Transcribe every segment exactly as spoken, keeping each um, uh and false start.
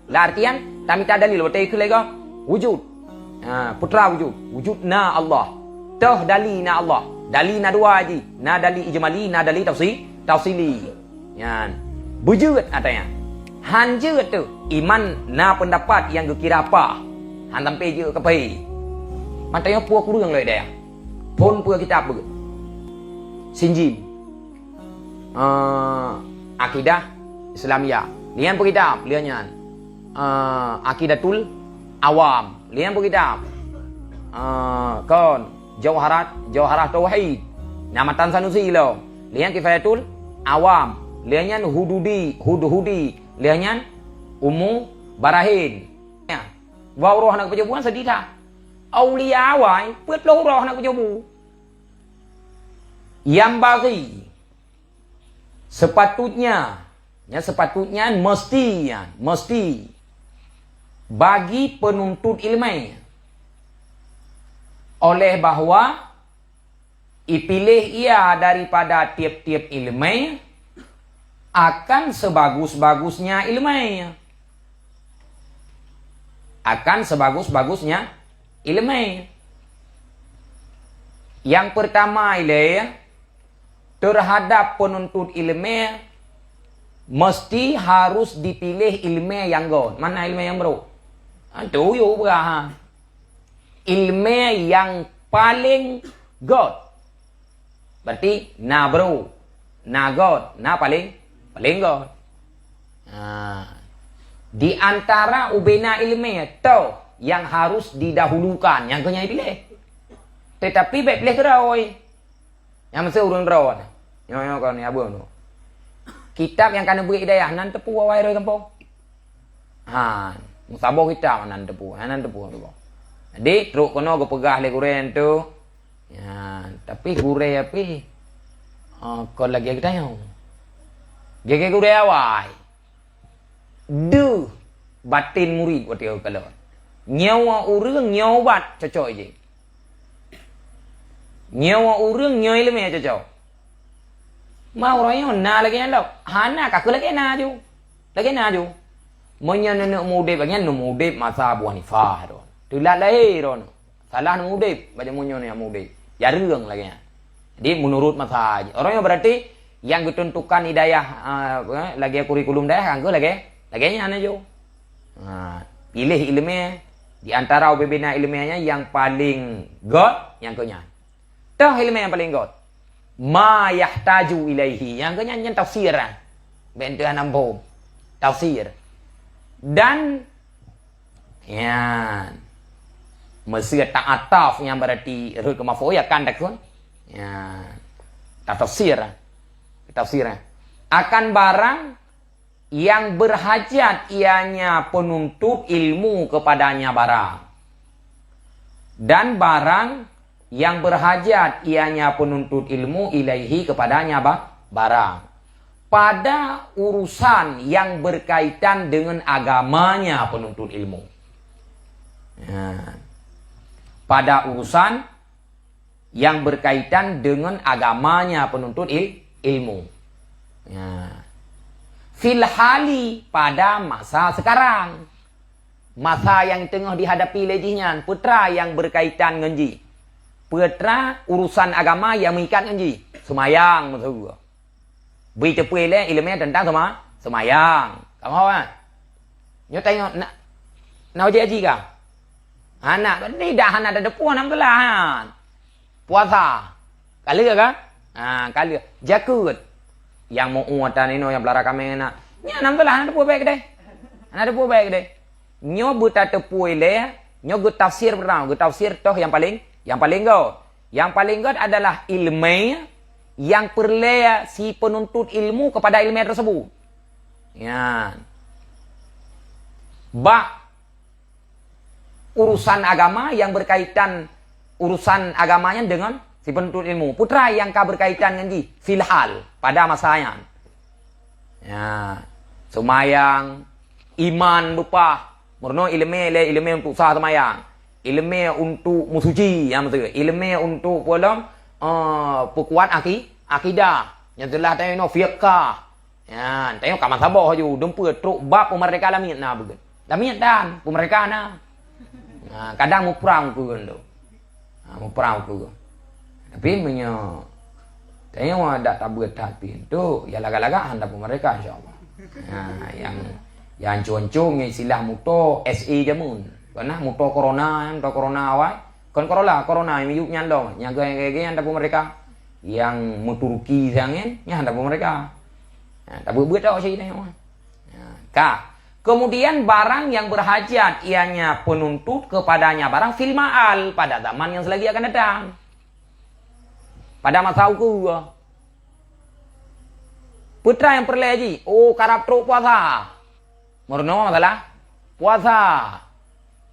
Lam artian, tamita dalil, watèe kheun lé gob, wujud. Ha, putra wujud. Wujud na Allah. Toh dali na Allah. Dali na dua jih. Na dali ijmali, na dali tafsi-, tafsili. Nyan. Beujeuet ata nyan. Han jeuet teuh. Iman na peundapat nyang geukira paih. Han sampai jeuet keu paih. Mantong nyoe peue kureueng lé dayah. Phôn peue kitab beuet. Sinjim. Eh, akidah Islamiyah. Lian peue kitab, lian nyan. Eh, Aqidatul Awam. Lian peue kitab. Eh, kon, Jauharat, Jauharah Tauhid. Na matan Sanusi lom. Lian Kifayatul Awam. Lian nyan Hududi, Hudhudi. Lian nyan Ummu Barahin. Ya. Wau roh na keupeujeuet bukan sedih that. Aulia awai, peuet ploh roh na keupeujeuet bu. Nyang bagi, sepatutnya, ya, sepatutnya, mesti, ya, mesti bagi penuntut ilmu. Oleh bahwa ipiléh ia daripada tiep-tiep ilmu akan sebagus-bagusnya ilmu. Akan sebagus-bagusnya ilmu. Nyang pertama ilée, terhadap penuntut ilmu, mesti harus dipiléh ilmu nyang göt. Mana ilmu nyang brôk? Ha, tu yue peugah, ha. Ilmu nyang paleng göt. Berarti na brôk, na göt, na paleng, paleng göt. Ha. Di antara ubena ilmu, toh nyang harus didahulukan, nyang keu nyan ipiléh. Tetapi bék piléh keudroe. Nyang meuseu ureuëng droe nyoe. Nyoe, nyoe kon ya beuh nyoe. Kitab nyang ka neubri hidayah nan teupeu awai roi gampông. Ha, meusaboh kitab nan teupeu, nan teupeu, teupeu. Jadi trok keunoe geupeugah lé gurée nyan tu. Ya, tapi gurée api, oh, kon lagée geutanyoe. Lagée gurée awai. Deuh baten murit watée kalon. Nyoe ureuëng nyoe ubat cocok jih. Nyoe ureuëng nyoe iéleumé cocok. Ma uroe nyoe na lagée nyan lom. Hana ka keu lagée na ju. Lagée na ju. Meunyoe neuneuk mudeb lagée nyan, neuneuk mudeb masa Abu Hanifah droe. Teulat lahé droe. Salah neumudeb, bak jameun nyoe neumudeb. Jareueng lagée nyan. Jadi, meunurut masa jih. Uroe nyoe berarti, nyang geuteuntukan hidayah, ah, lagée kurikulum dayah, kan keu lagée, lagée nyan aja. Ha, piléh iéleumé, di antara ubena iéleumé nyan nyang paleng göt, nyang keu nyan. Toh iéleumé nyang paleng göt. Ma yahtaju ilaihi, nyang keu nyan, nyan tafsir, ah. Bék teuh hana muphom. Tafsir. Dan Nyan. Meuseu ta'ataf nyan berarti rhot keu maf'ul, ya kan, takheun? Nyan. Tatafsir. Tafsir. Akan barang yang berhajat ianya penuntut ilmu kepadanya barang. Dan barang yang berhajat ianya penuntut ilmu ilaihi kepadanya ba-, barang. Pada urusan yang berkaitan dengan agamanya penuntut ilmu. Ya. Pada urusan yang berkaitan dengan agamanya penuntut il-, ilmu. Ya. Fil hali, pada masa sekarang. Masa nyang teungoh dihadapi lé jih nyan, peue teuma nyang berkaitan ngon jih? Peue teuma urusan agama nyang meuikat ngon jih? Seumayang, meuseue. Bri teupeu lé iéleumé teuntang seuma-, seumayang. Kamoe, ha? Nyoe tanyoe na, na wajéb haji kah? Hana, ni dah hana tateupeue, alhamdulillah, ha. Puasa. Ka lheueh kan? Ha, ka lheueh. Jakeuet. Nyang meu-ue ata ninoe nyang peulara kaméng na. Nyan alhamdulillah hana teupeu bèk keudéh. Hana teupeu bèk keudéh. Nyoe beutateupeue lé, nyoe geutafsir peureunah, geutafsir toh nyang paleng, nyang paleng göt. Nyang paleng göt adalah iéleumé nyang peureulèe si peununtut ilmu kepada iéleumé tersebut. Nyan. Bak urusan agama yang berkaitan, urusan agama nyan deungon si peununtut ilmu. Peue teuma nyang ka berkaitan ngon jih, fil hal, pada masa nyan. Ya, seumayang, iman beupah. Meurunoe iéleumé lé iéleumé untuk sa seumayang. Iéleumé untuk meusuci, nyang meuteuk. Iéleumé untuk peue lom, eh, peukuat aki-, akidah. Nyang teulah tanyoe inoe fiqah. Nyan, tanyoe ka meusaboh laju, dum peue trok bab peumerdeka lamiet na beugét. Damiet dan pun mereka na. Ha, kadang muprang ukeue tu. Ha, muprang ukeue. Tapi meunyoe tanyoe dak tabeuet hati tu, ya lagak-lagak han tapeumereka, insya Allah. Ha, yang, yang ancô-ancô ngon istilah moto S A jameun. Pernah moto corona, moto corona awai. Kon Corolla, corona yang miyup nyan dong. Nyang gaya-gaya nyan tapeumereka. Yang meuturuki sangen, nyan tapeumereka. Ha, tabeuet-beuet awak syedara nyoe. Ha, ka. Kemudian barang yang berhajat ianya penuntut kepadanya barang fil ma'al pada zaman yang selagi akan datang. Pada masa ukeue. Peue treuk nyang peureulée jih? Oh, karab trok puasa. Meurunoe masalah puasa.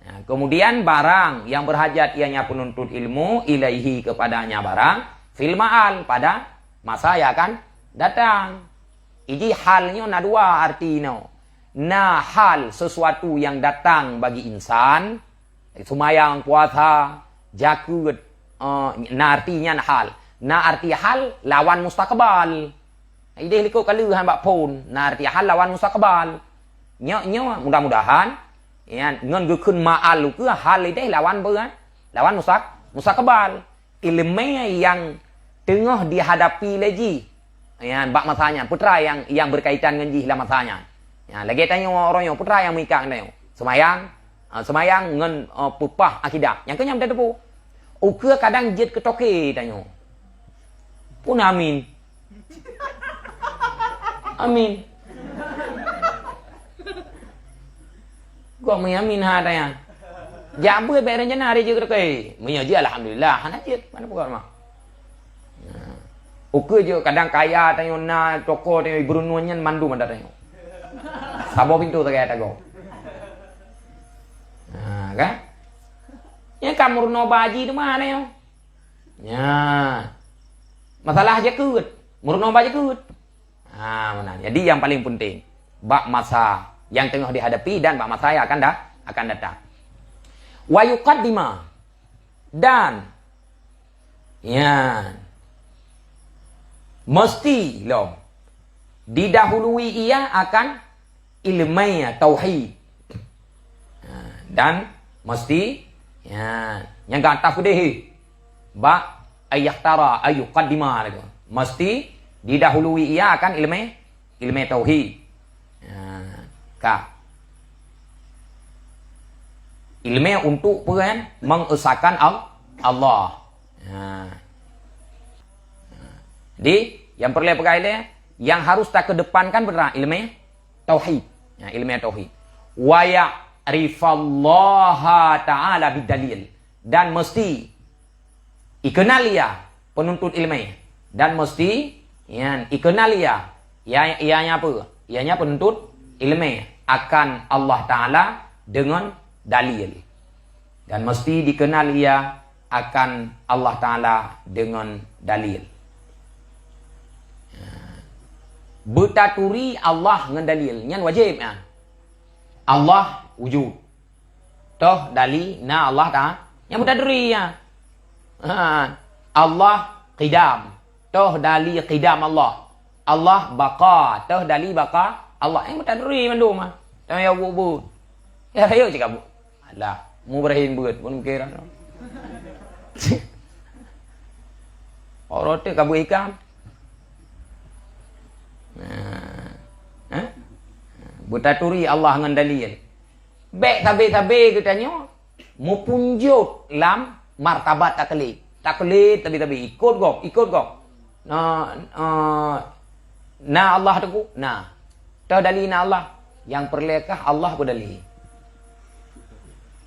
Nah, kemudian barang yang berhajat ianya penuntut ilmu ilaihi kepadanya barang fil ma'al pada masa yang akan datang. Jadi hal nyoe na dua arti nyoe. Na hal sesuatu yang datang bagi insan, seumayang, puasa, jakeuet, eh, na arti nyan hal. Na arti hal lawan mustaqbal. Ideh likot ka lheueh han bak phon, na arti hal lawan mustaqbal. Nyoe, nyoe mudah-mudahan, ya, ngon geukheun ma'al ukeue hal ideh lawan peue? Lawan mustaq-, mustaqbal. Ileumé nyang teungoh dihadapi lé jih, ya, bak masa nyan, peue treuk nyang, nyang berkaitan ngon jih lam masa nyan. Ya, lagée tanyoe uroe nyoe, peue treuk nyang meuikat tanyoe? Seumayang, ah, seumayang ngon, ah, peupah akidah. Nyang keu nyan teupeue. Ukeue kadang jeuet keu toke tanyoe. Pun amin. Amin. Gok meuamin ha tanya. Jak beuet bék rencana hari jeuet keu toke. Meunyoe jeuet alhamdulillah, hana jeuet. Mana peugah mah. Ukeue jeuet kadang kaya tanyoe na toko tanyoe ibrunun nyan mandum ada tanyoe. Saboh pintoe sagai tagoe. Ha, kan? Nyang ka meurunoe bak haji teuma nyoe. Nya. Masalah jakeuet. Meurunoe bak jakeuet. Ha, meunan. Jadi yang paling penting bak masa yang tengah dihadapi dan bak masa yang akan da-, akan datang. Wa yuqaddima. Dan, ya, mesti lom didahului ia akan ileumé tauhid. Ha, dan mesti, ya, nyang gata peudeh bak ayyahtara, ayyuqaddima laju. Mesti didahului ia akan ileumé, ileumé tauhid. Ha, ka. Ileumé untuk peue kan? Mengesakan Al-, Allah. Ha. Jadi, yang perlu peugah ilée, yang harus takedepankan beutôi ileumé tauhid. Ya, ileumé tauhid. Wa ya'rifallaha ta'ala bidalil. Dan mesti ikeunal ia penuntut ileumé. Dan mesti, ya, ikeunal ia, ia, ianya apa? Ianya penuntut ileumé akan Allah Ta'ala dengan dalil. Dan mesti dikenal ia akan Allah Ta'ala dengan dalil. Beutaturi Allah ngon dalil. Nyan wajéb, nyan. Allah wujud. Toh dali na Allah Ta'ala. Nyan beutaturi, ya. Ha. Allah qidam. Toh dali qidam Allah. Allah baqa. Toh dali baqa Allah. Nyan beutaturi mandum, ha. Tanyoe ya bu-bu. Ya, ayo cakap bu. Alah, mu berahin buet pun kira. Orang tu kabut ikam. Nah. Ha? Beutaturi Allah ngon dalil. Bék sabe-sabe geutanyoe mupunjot lam martabat taklid. Taklid tabe-tabe ikot gob, ikot gob. Na, eh, na Allah teungku? Na. Toh dali na Allah? Nyang peureulée kah Allah peue dali?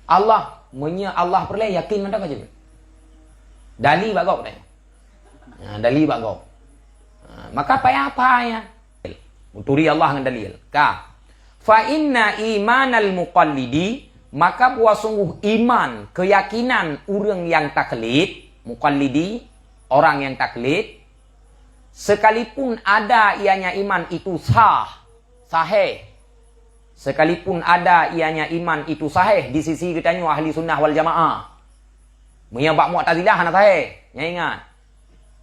Allah, meunyoe Allah peureulée yakin mantong ka jeuet. Dali bak gob teuh. Ha, dali bak gob. Ha, maka payah apa ya? Meuturi Allah ngon dalil. Ka. Fa inna imanal muqallidi, maka bahwa sungguh iman, keyakinan ureuëng nyang taklid, muqallidi, orang nyang taklid, sekalipun ada ianya iman itu sah, sahih, sekalipun ada ianya iman itu sahih di sisi geutanyoe ahli sunnah wal jamaah, meunyoe bak Mu'tazilah hana sahih, nyan ingat.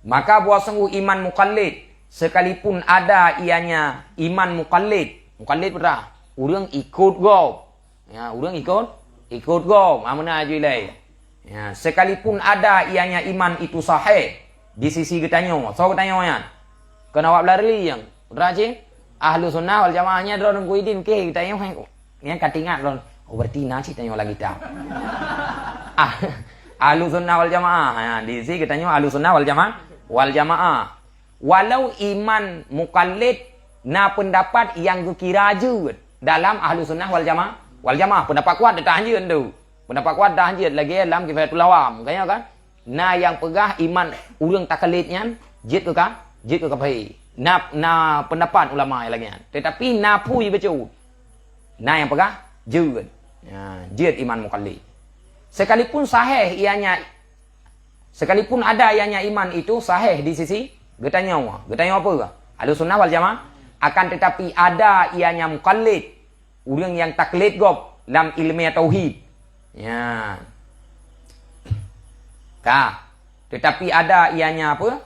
Maka bahwa sungguh iman muqallid, sekalipun ada ianya iman muqallid, muqallid peue treuk? Ureuëng ikot gob. Ya, ureuëng ikot, ikot gob. Ha, meunan aju ilée. Ya, sekalipun ada ianya iman itu sahih di sisi geutanyoe. Soe geutanyoe nyan? Keuneuk awak beulari nyang. Putra cit, Ahlu Sunnah wal Jamaah nyan droe Teungku Idin, oke, geutanyoe nyan ka teuingat droe. Oh, berarti na cit tanyoe lagi ta. Ah, Ahlu Sunnah wal Jamaah. Ya, di sisi geutanyoe Ahlu Sunnah wal Jamaah, wal Jamaah. Walau iman mukallid na pendapat nyang geukira jeuet dalam Ahlu Sunnah wal Jamaah, wal Jamaah. Pendapat kuat dah hanjeuet tu. Pendapat kuat dah hanjeuet lagée lam Kifayatul Awam. Makanya kan, na nyang peugah iman ureuëng takalid nyan jeuet keu ka, jeuet keu kafé. Na, na pendapat ulama nyang lagée nyan. Tetapi na phui bacut. Na nyang peugah jeuet. Ya, jeuet iman mukallid. Sekalipun sahih ianya Sekalipun ada ianya iman itu sahih di sisi geutanyoe. Geutanyoe apa? Ahlusunnah wal Jamaah. Akan tetapi ada ianya mukallid, ureuëng nyang taklid gob lam ilmu tauhid. Ya. Ka. Tetapi ada ianya apa?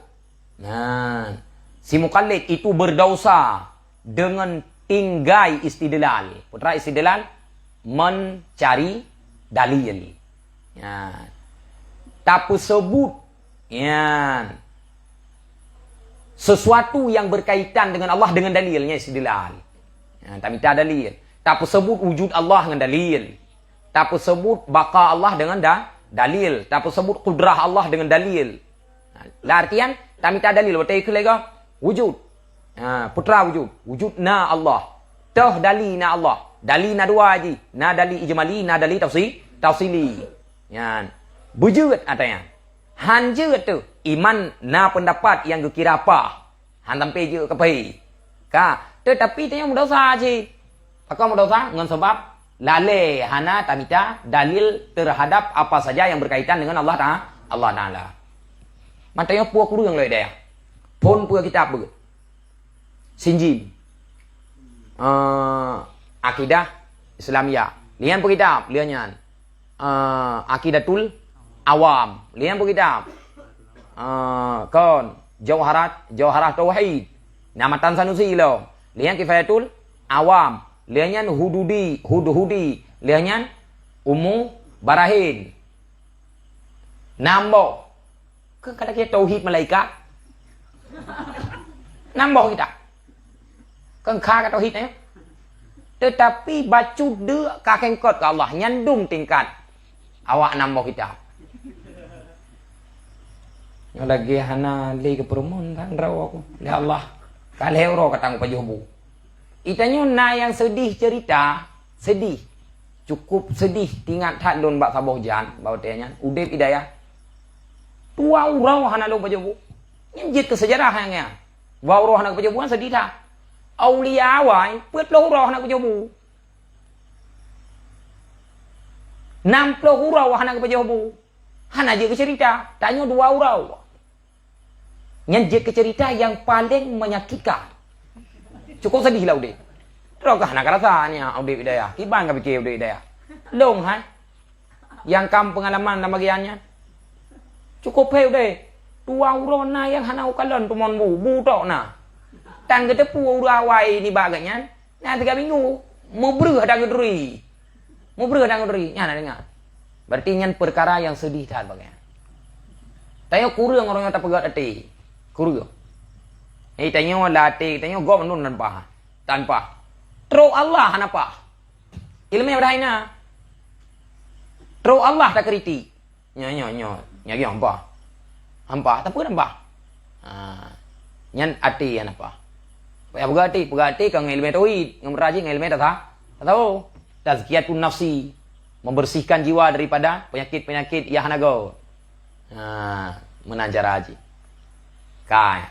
Nah, si mukallid itu berdosa dengan tinggai istidlal. Putra istidlal, mencari dalil. Ya. Tapeusebut, ya, sesuatu yang berkaitan dengan Allah dengan dalilnya istidlal. Ya, tamita dalil. Tapeusebut wujud Allah dengan dalil. Tapeusebut baqa Allah dengan da-, dalil. Tapeusebut kudrah Allah dengan dalil. Nah, lam artian, tamita dalil, watée ikheun lé gob, wujud. Ha, putra wujud. Wujud na Allah. Toh dali na Allah. Dali na dua jih. Na dali ijmali, na dali tafsi-, tafsili. Nyan. Beujeuet ata nyan. Han jeuet teuh. Iman na pendapat nyang geukira paih. Han sampai jeuet keu paih. Ka. Tetapi tanyoe meudosa cit. Pakon meudosa? Ngon sabab lalée hana tamita dalil terhadap apa saja yang berkaitan dengan Allah Ta-, Allah Taala. Mantong nyoe peue kureueng lé dayah. Phon peue kitab beuet. Sinjin. Eh, Akidah Islamiyah. Lian peue kitab, lian nyan. Eh, Aqidatul Awam. Lian peue kitab. Eh, kon, Jauharat, Jauharah Tauhid. Na matan Sanusi lom. Lian Kifayatul Awam. Lian nyan Hududi, Hudhudi. Lian nyan Ummu Barahin. Namboh. Keu kata kita tauhid malaikat. Namboh kita. Keu kha ka tauhid, eh. Tetapi bacut deuk ka kengkot keu Allah, nyan dum tingkat awak namboh kita. Nyoe lagée hana lé geupeureumeun tan droe aku. Ya Allah, ka lhée uroe ka tanggong pajoh bu. Itanyoe na nyang seudeh cerita, seudeh. Cukup seudeh, teuingat that lôn bak saboh jan, bak watée nyan, udeb i dayah. Dua uroe hana lôn pajoh bu. Nyan jeuet keu seujarah nyang nyan. Dua uroe hana pajoh bu, nyan seudeh that. Aulia awai, peuet ploh uroe hana pajoh bu. Nam ploh uroe hana pajoh bu. Hana jeuet keu cerita, tanyoe dua uroe. Nyan jeuet keu cerita nyang paleng menyakitkan. Cukup seudeh lah udeb. Droe kah na ka rasa nyan udeb i dayah. Kiban ka pike udeb i dayah. Lôn hai. Nyang kam peungalaman lam bagian nyan. Cukup hai udeb. Dua uroe na nyang hana ukalon tumon bu, bu tok na. Tan geuteupeue uroe awai nibak geuh nyan. Nyan tiga minggu, mubreuh dan geuduri. Mubreuh dan geuduri, nyan na deungoe. Berarti nyan peukara nyang seudeh that bagai nyan. Tanyoe kureueng ureuëng nyang tapeugét até. Kureueng. Eh, tanyoe lam até, tanyoe gob nun tanpa. Tanpa. Trok Allah hana paih. Ileumé padahai na. Trok Allah takritik. Nyoe, nyoe, nyoe. Nyoe lagi hampa. Hampa, tapi kan hampa. Ha. Nyan até nyang hampa. Payah peugah até, peugah até ka ngon ileumé tauhid, ngon meuraji ngon ileumé tasa-, tasawuf. Tazkiyatun nafsi, membersihkan jiwa daripada penyakit-penyakit nyang hana gét. Ha, meunan cara haji. Ka.